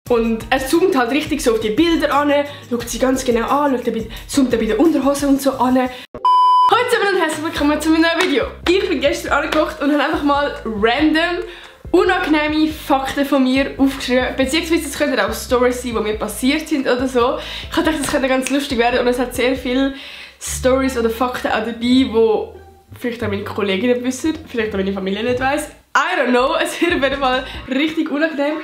Und er zoomt halt richtig so auf die Bilder an, schaut sie ganz genau an, zoomt dann bei der Unterhose und so an. Hallo zusammen und herzlich willkommen zu meinem neuen Video. Ich bin gestern angekocht und habe einfach mal random unangenehme Fakten von mir aufgeschrieben. Beziehungsweise es könnten auch Stories sein, die mir passiert sind oder so. Ich dachte, das könnte ganz lustig werden und es hat sehr viele Stories oder Fakten auch dabei, die vielleicht auch meine Kollegen nicht wissen, vielleicht auch meine Familie nicht weiss. I don't know, es wird auf jeden Fall richtig unangenehm.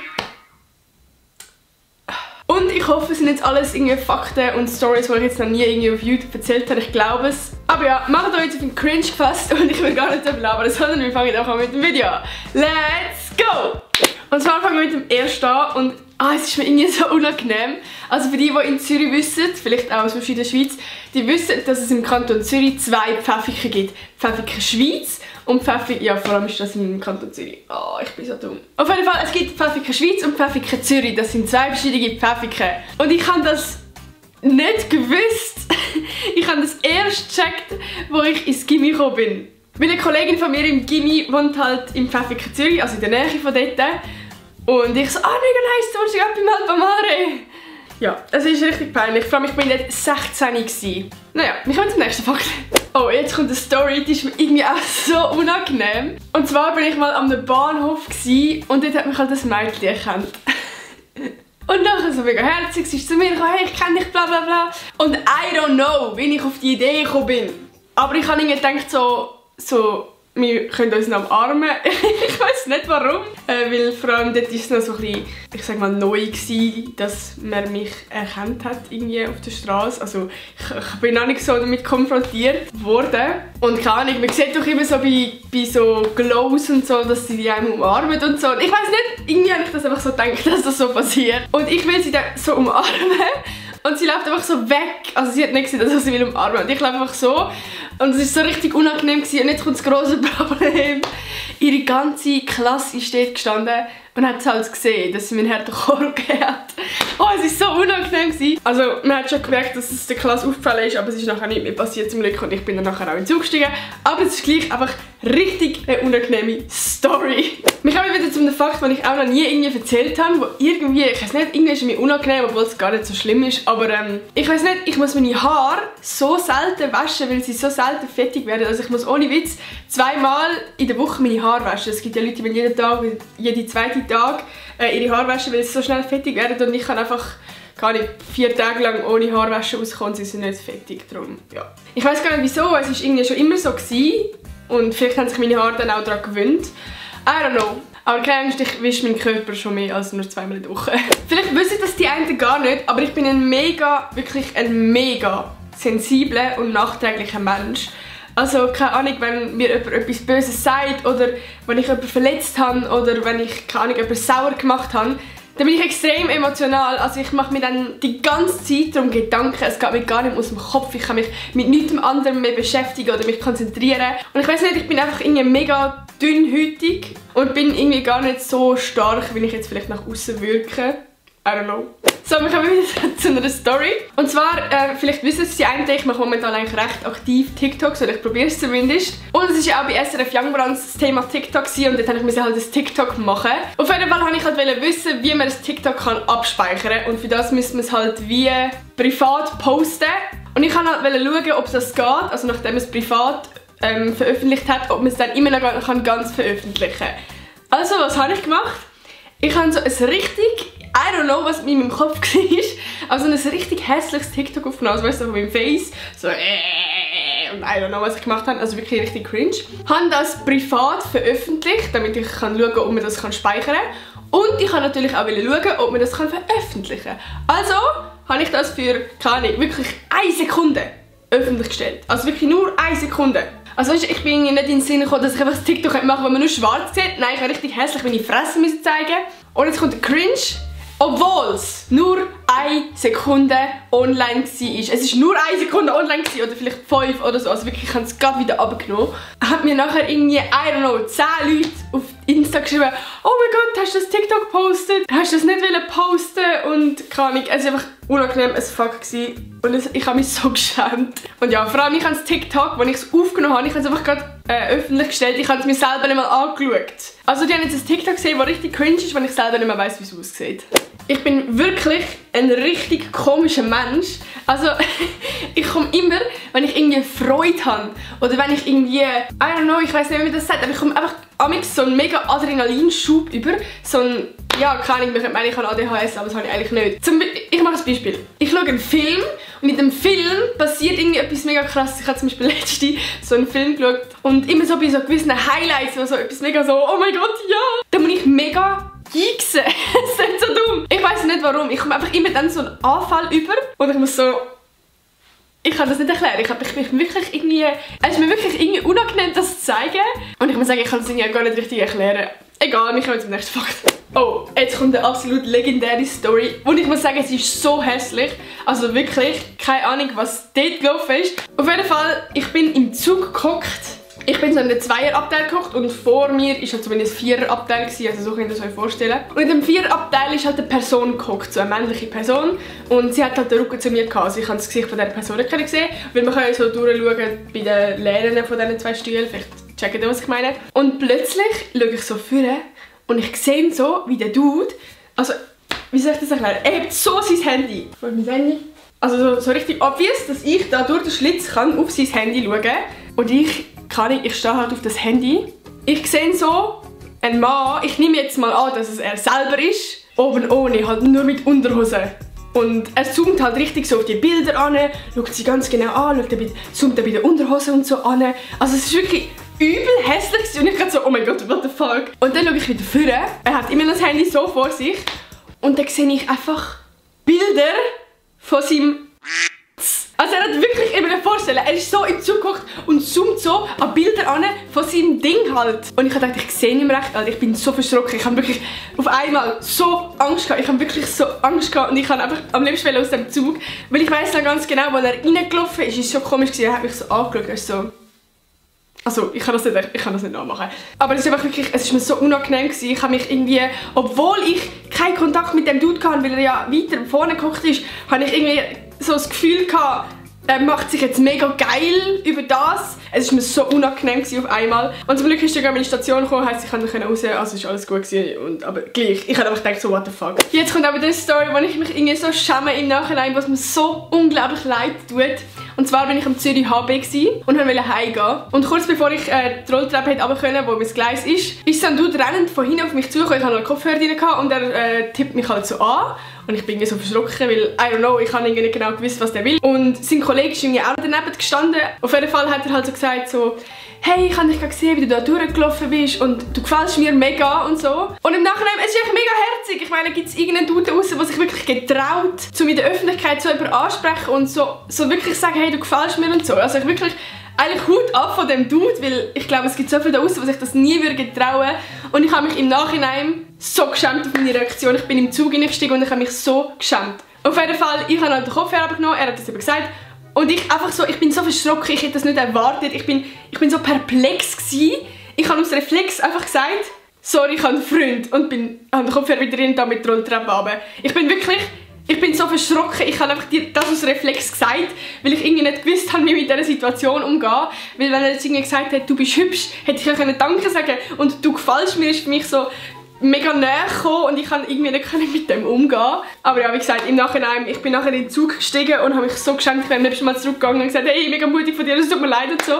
Und ich hoffe, es sind jetzt alles irgendwie Fakten und Stories, die ich jetzt noch nie irgendwie auf YouTube erzählt habe. Ich glaube es. Aber ja, macht euch jetzt auf den Cringe gefasst und ich will gar nicht so labern, sondern wir fangen einfach mit dem Video an. Let's go! Und zwar fangen wir mit dem ersten an und es ist mir irgendwie so unangenehm. Also für die in Zürich wissen, vielleicht auch sonst in der Schweiz, die wissen, dass es im Kanton Zürich zwei Pfäffiken gibt. Pfäffike Schweiz und Pfäffike, ja vor allem ist das im Kanton Zürich. Oh, ich bin so dumm. Auf jeden Fall, es gibt Pfäffike Schweiz und Pfäffike Zürich. Das sind zwei verschiedene Pfäffike. Und ich habe das nicht gewusst. Ich habe das erst gecheckt, wo ich ins Gymi gekommen bin. Weil eine Kollegin von mir im Gymi wohnt halt im Pfäffike Zürich, also in der Nähe von dort. Und ich so, mega nice, du warst gerade beim Alpamare. Ja, es ist richtig peinlich. Vor allem, ich bin nicht 16 gewesen. Naja, wir kommen zum nächsten Fakt. Oh, jetzt kommt eine Story, die ist mir irgendwie auch so unangenehm. Und zwar bin ich mal am Bahnhof gewesen, und dort hat mich halt das Mädchen erkannt. Und nachher so mega herzig, sie ist zu mir gekommen, hey, ich kenne dich, bla bla bla. Und I don't know, wie ich auf die Idee gekommen bin. Aber ich habe irgendwie gedacht, so wir können uns noch umarmen. Ich weiß nicht warum. Weil vor allem dort war es noch so ein bisschen, ich sag mal, neu gewesen, dass man mich erkannt hat irgendwie auf der Straße. Also ich bin noch nicht so damit konfrontiert worden. Und keine Ahnung, man sieht doch immer so bei so Glows und so, dass sie die einem umarmen und so. Und ich weiß nicht, irgendwie habe ich das einfach so gedacht, dass das so passiert. Und ich will sie dann so umarmen. Und sie läuft einfach so weg. Also sie hat nicht gesehen, dass sie will umarmen. Und ich laufe einfach so. Und es war so richtig unangenehm gewesen. Und jetzt kommt das grosse Problem. Ihre ganze Klasse ist dort gestanden und hat es halt gesehen, dass sie mir einen Chor gegeben hat. Oh, es war so unangenehm gewesen. Also man hat schon gemerkt, dass es der Klasse aufgefallen ist, aber es ist nachher nicht mehr passiert zum Glück und ich bin dann nachher auch in den Zug gestiegen. Aber es ist gleich einfach richtig eine unangenehme Story. Wir kommen wieder zu einem Fakt, den ich auch noch nie irgendwie erzählt habe, wo irgendwie, ich weiß nicht, irgendwie ist es mir unangenehm, obwohl es gar nicht so schlimm ist, aber ich weiß nicht, ich muss meine Haare so selten waschen, weil sie so selten fettig werden. Also ich muss ohne Witz 2-mal in der Woche meine Haare waschen. Es gibt ja Leute, die jeden Tag, jeden zweiten Tag ihre Haare waschen, weil sie so schnell fettig werden und ich kann einfach keine 4 Tage lang ohne Haarwäsche rauskommen, sie sind nicht fettig, darum, ja. Ich weiß gar nicht wieso, es war irgendwie schon immer so gewesen und vielleicht haben sich meine Haare dann auch daran gewöhnt. I don't know. Aber keine Angst, ich wische meinen Körper schon mehr als nur 2-mal in der Woche. Vielleicht wissen das die einen gar nicht, aber ich bin wirklich ein mega sensibler und nachträglicher Mensch. Also keine Ahnung, wenn mir jemand etwas Böses sagt oder wenn ich jemanden verletzt habe oder wenn ich, keine Ahnung, jemanden sauer gemacht habe, dann bin ich extrem emotional. Also ich mache mir dann die ganze Zeit darum Gedanken, es geht mir gar nicht aus dem Kopf, ich kann mich mit nichts anderem mehr beschäftigen oder mich konzentrieren. Und ich weiß nicht, ich bin einfach irgendwie mega dünnhäutig und bin irgendwie gar nicht so stark, wie ich jetzt vielleicht nach außen wirke. I don't know. So, wir kommen wieder zu einer Story. Und zwar, vielleicht wissen es die einen, ich mache momentan eigentlich recht aktiv TikToks, oder ich probiere es zumindest. Und es war ja auch bei SRF Youngbrands das Thema TikTok und dort musste ich halt ein TikTok machen. Auf jeden Fall wollte ich halt wissen, wie man das TikTok abspeichern kann. Und für das müsste man es halt wie privat posten. Und ich wollte halt schauen, ob das geht, also nachdem es privat veröffentlicht hat, ob man es dann immer noch ganz veröffentlichen kann. Also, was habe ich gemacht? Ich habe so ein richtig, I don't know, was in meinem Kopf war, also ein richtig hässliches TikTok aufgenommen, also weißt du, von meinem Face, so und I don't know, was ich gemacht habe, also wirklich richtig cringe. Ich habe das privat veröffentlicht, damit ich schauen kann, ob man das speichern kann. Und ich kann natürlich auch schauen, ob man das veröffentlichen kann. Also habe ich das für, keine Ahnung, wirklich 1 Sekunde öffentlich gestellt. Also wirklich nur 1 Sekunde. Also weißt du, ich bin nicht in den Sinn gekommen, dass ich einfach das TikTok machen kann, wo man nur schwarz sieht. Nein, ich habe richtig hässlich meine Fresse zeigen. Und jetzt kommt der Cringe, obwohl es nur 1 Sekunde online war. Es war nur 1 Sekunde online oder vielleicht 5 oder so. Also wirklich, ich habe es gerade wieder abgenommen. Hat mir nachher irgendwie, I don't know, 10 Leute auf Insta geschrieben, oh mein Gott, hast du das TikTok gepostet? Hast du das nicht posten? Und keine Ahnung, es war einfach unangenehm as fuck gewesen. Und ich habe mich so geschämt. Und ja, vor allem ich habe das TikTok, als ich es aufgenommen habe, ich habe es einfach gerade öffentlich gestellt. Ich habe es mir selber nicht mal angeschaut. Also die haben jetzt ein TikTok gesehen, das richtig cringe ist, wenn ich selber nicht mehr weiss, wie es aussieht. Ich bin wirklich ein richtig komischer Mensch. Also, ich komme immer, wenn ich irgendwie Freude habe oder wenn ich irgendwie, I don't know, ich weiß nicht, wie man das sagt, aber ich komme einfach so einen mega Adrenalinschub über. So ein, ja, keine Ahnung, man könnte meinen, ich habe ADHS, aber das habe ich eigentlich nicht. Ich mache ein Beispiel. Ich schaue einen Film und in dem Film passiert irgendwie etwas mega krasses. Ich habe zum Beispiel letztens so einen Film geschaut und immer so bei so gewissen Highlights, wo so etwas mega so, oh mein Gott, ja! Da muss ich mega geeksen. Das ist nicht so dumm. Ich weiß nicht warum. Ich komme einfach immer dann so einen Anfall über und ich muss so... Ich kann das nicht erklären. Ich bin wirklich irgendwie... Es ist mir wirklich irgendwie unangenehm, das zu zeigen. Und ich muss sagen, ich kann das irgendwie gar nicht richtig erklären. Egal, wir kommen zum nächsten Fakt. Oh, jetzt kommt eine absolut legendäre Story. Und ich muss sagen, es ist so hässlich. Also wirklich, keine Ahnung, was dort gelaufen ist. Auf jeden Fall, ich bin im Zug gehockt. Ich bin so in einem Zweierabteil gehockt und vor mir war halt zumindest ein Viererabteil, also so könnt ihr es euch vorstellen. Und in dem Viererabteil ist halt eine Person gehockt, so eine männliche Person. Und sie hat halt den Rücken zu mir gehabt, also ich habe das Gesicht von dieser Person nicht gesehen. Weil man kann ja so durchschauen bei den Lehrern von diesen zwei Stühlen, vielleicht checkt ihr, was ich meine. Und plötzlich schaue ich so vorne und ich sehe so, wie der Dude, also, wie soll ich das erklären? Er hebt so sein Handy. Mein Handy. Also so richtig obvious, dass ich da durch den Schlitz kann auf sein Handy schauen kann. Und ich stehe halt auf das Handy. Ich sehe so einen Mann, ich nehme jetzt mal an, dass es er selber ist, oben ohne, halt nur mit Unterhose. Und er zoomt halt richtig so auf die Bilder an, schaut sie ganz genau an, zoomt bei der Unterhose und so an. Also es ist wirklich übel hässlich und ich gerade so, oh mein Gott, what the fuck. Und dann schaue ich wieder vorne, er hat immer das Handy so vor sich und dann sehe ich einfach Bilder von seinem... Also er hat wirklich, ich mir vorstellen, er ist so im Zug gehockt und zoomt so an Bilder an von seinem Ding halt. Und ich habe gedacht, ich sehe nicht mehr recht, Alter. Ich bin so verschrocken. Ich habe wirklich auf einmal so Angst gehabt. Ich habe wirklich so Angst gehabt und ich habe einfach am liebsten aus dem Zug. Weil ich weiss noch ganz genau, als er reingelaufen ist, ist es so komisch gewesen. Er hat mich so angeschaut, er ist so... Also, ich kann das nicht nachmachen. Aber es ist einfach wirklich, es ist mir so unangenehm gewesen. Ich habe mich irgendwie, obwohl ich keinen Kontakt mit dem Dude hatte, weil er ja weiter vorne gehockt ist, habe ich irgendwie so das Gefühl gehabt, er macht sich jetzt mega geil über das. Es war mir so unangenehm auf einmal. Und zum Glück ist er an meine Station gekommen, heisst, ich konnte raus, also es war alles gut gewesen. Aber gleich, ich habe einfach gedacht, so what the fuck. Jetzt kommt aber die Story, wo ich mich irgendwie so schäme im Nachhinein, was mir so unglaublich leid tut. Und zwar bin ich am Zürich HB und wollte heimgehen. Und kurz bevor ich die Rolltreppe runter konnte, wo mein Gleis ist so ein Dude rennend von hinten auf mich zugekommen. Ich hatte noch einen Kopfhörer drin und er tippt mich halt so an. Und ich bin irgendwie so verschrocken, weil, I don't know, ich habe nicht genau gewusst, was der will. Und sein Kollege ist irgendwie auch daneben gestanden. Auf jeden Fall hat er halt so gesagt so, hey, ich habe dich gesehen, wie du da durchgelaufen bist und du gefällst mir mega und so. Und im Nachhinein, es ist echt mega herzig. Ich meine, gibt es irgendeinen Dude draussen, der sich wirklich getraut, in der Öffentlichkeit so jemanden ansprechen und so wirklich sagen, hey, du gefällst mir und so. Also ich wirklich... Eigentlich Hut ab von dem Dude, weil ich glaube, es gibt so viele da draussen, die sich das nie getrauen würden. Und ich habe mich im Nachhinein so geschämt auf meine Reaktion. Ich bin im Zug eingestiegen und ich habe mich so geschämt. Auf jeden Fall, ich habe halt den Kopfhörer abgenommen, er hat das eben gesagt. Und ich bin so verschrocken, ich hätte das nicht erwartet. Ich bin so perplex gewesen. Ich habe aus Reflex einfach gesagt, sorry, ich habe einen Freund. Und habe den Kopfhörer wieder rein und mit der Rolltreppe runter. Ich bin so verschrocken, ich habe einfach dir das aus Reflex gesagt, weil ich irgendwie nicht gewusst habe, wie ich mit dieser Situation umgehe. Weil wenn er jetzt irgendwie gesagt hätte, du bist hübsch, hätte ich ja Danke sagen können. Und du gefällst mir, ist für mich so mega näher gekommen und ich kann irgendwie nicht mit dem umgehen. Aber ja, wie gesagt, im Nachhinein, ich bin nachher in den Zug gestiegen und habe mich so geschämt, ich bin am nächsten Mal zurückgegangen und gesagt, hey, mega mutig von dir, es tut mir leid und so.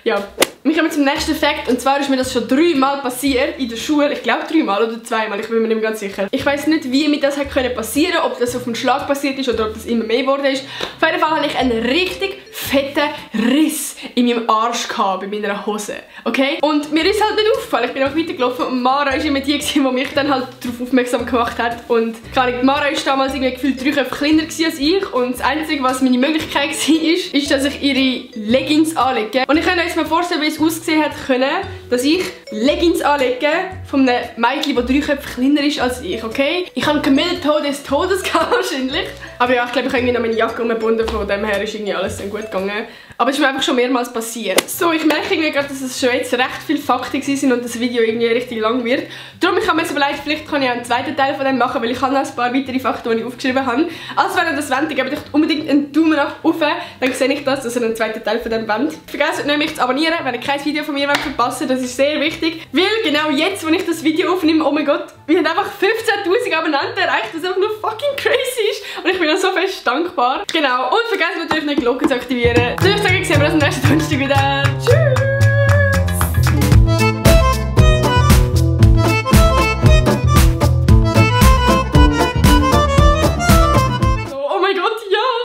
Ja, wir kommen zum nächsten Fakt und zwar ist mir das schon 3-mal passiert in der Schule. Ich glaube 3-mal oder 2-mal, ich bin mir nicht mehr ganz sicher. Ich weiß nicht, wie mir das hätte passieren können, ob das auf einen Schlag passiert ist oder ob das immer mehr geworden ist. Auf jeden Fall hatte ich einen richtig fetten Riss in meinem Arsch gehabt, bei meiner Hose. Okay? Und mir ist halt nicht aufgefallen, ich bin auch weitergelaufen und Mara war immer die, die mich dann halt darauf aufmerksam gemacht hat. Und Mara war damals irgendwie gefühlt 3 Köpfe kleiner als ich und das Einzige, was meine Möglichkeit war, ist, dass ich ihre Leggings anlege. Und ich kann euch mal vorstellen, wie es ausgesehen hätte können, dass ich Leggings anlege von einem Mädchen, das 3 Köpfe kleiner ist als ich, okay? Ich habe gemeldet des Todes gehabt, wahrscheinlich. Aber ja, ich glaube, ich habe irgendwie noch meine Jacke umgebunden, von dem her ist irgendwie alles dann gut gegangen. Aber es ist mir einfach schon mehrmals passiert. So, ich merke irgendwie gerade, dass es schon jetzt recht viele Fakten sind und das Video irgendwie richtig lang wird. Darum, ich habe mir so überlegt, vielleicht kann ich auch einen zweiten Teil von dem machen, weil ich habe noch ein paar weitere Fakten, die ich aufgeschrieben habe. Also wenn ihr das wollt, gebt euch unbedingt einen Daumen nach oben, dann sehe ich das, dass ihr einen zweiten Teil von dem wollt. Vergesst nicht, mich zu abonnieren, wenn ihr kein Video von mir verpassen wollt. Das ist sehr wichtig. Weil genau jetzt, wo ich das Video aufnehme, oh mein Gott, wir haben einfach 15.000 Abonnenten erreicht, was einfach nur fucking crazy ist. Und ich bin auch so fest dankbar. Genau. Und vergesst natürlich nicht, die Glocke zu aktivieren. So, ich sage, sehen wir uns am nächsten Donnerstag wieder. Tschüss!